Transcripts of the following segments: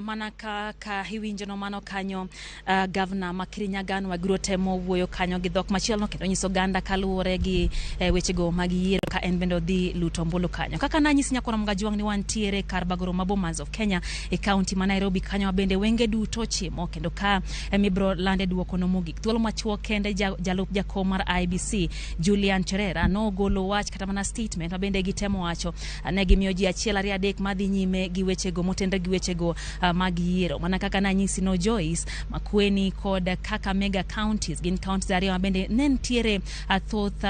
Mana kaka iwinjono mano kanyo, gavana ma Kirinyaga Waiguru temo wuoyo kanyo gi dhok machielo kendo nyiso oganda kaluwore gi wechego mag yiero ka en bende odhi luto ombulu kanyo. Kaka nanyisi nyakwar Mgajwang' ni wantiere kar bagoro ma Bomas of Kenya e kaunti ma Nairobi kanyo ma bende wenge duto ochimo kendo ka mibro lande duoko no mogik. Thuolo machuok kende jalup jakom mar IEBC Julian Cherera nogolo wach kata mana statement ma bende gitemo wacho ne gimiyo ji achiel ariyo adek madhi nyime gi wechego motenre gi wechego mag yiero. Mana kaka nanyisi no Joyce, Makueni kod Kakamega counties gin counties ariyo ma bende ne nitiere thoth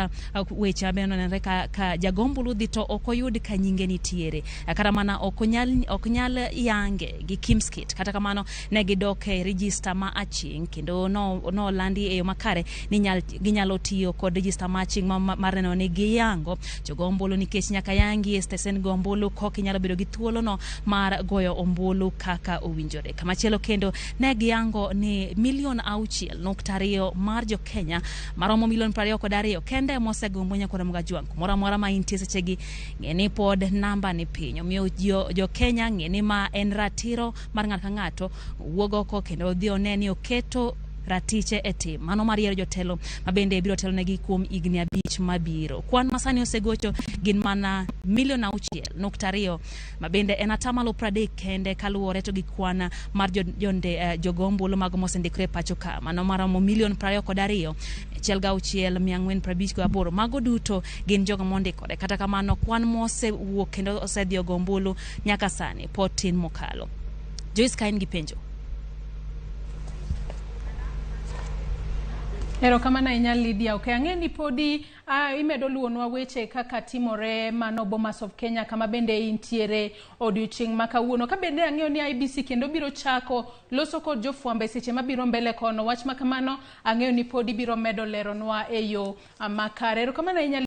weche ma bende nonenre ka jagombulu dhi to ok oyud ka nyinge nitiere, kata mana ok nyal yange gi Kimskit. Kata kamano ne gidok e register ma aching' kendo nolandi e yo makare ni ginyalo tiyo kod register ma aching' mar neno ni giyango jogo ombulu, nikech nyaka yangi e stesen go ombulu koka inyalo bedo gi thuolono mar goyo ombulu kaka owinjore. Kamachielo kendo ne giyango ni milion 6.2 mar jo Kenya maromo milion 22 kende mosego ombulu. Nyakwar Mgajwang', kumoro amora ma intie sechegi, ng'e ni pod namba ni piny, omiyo jo Kenya ng'e ni ma en ratiro mar ng'ato ka ng'ato wuog oko kendo odhi one ni oketo ratiche e tim mano mar yiero jotelo mabende biro telonegi kuom higni 5 mabiro. Kwan masani osegocho gin mana milion 6.2 mabende en atamalo 30 kende kaluwore to gi kwan mar jogo ombulu mago mosendikore e pacho ka, mano maromo milion 22 106,458. Mago duto gin jogo mondikore. Kata kamano kwan mosewuok kendo osedhi ogo ombulu nyaka sani pod tin mokalo. Joyce, ka in gi penjo. Erokamano ahinya, Lydia. Ok ang'e ni podi imedo luonwa weche kaka timore mano Bomas of Kenya kama bende intiere odiochieng' ma kawuono. Ka bende ang'eyo ni IEBC kendo biro chako loso kod jofwambo e seche mabiro mbele kono. Wach ma kamano ang'eyo ni podi biro medo leronwa e yo makare. Erokamano ahinya.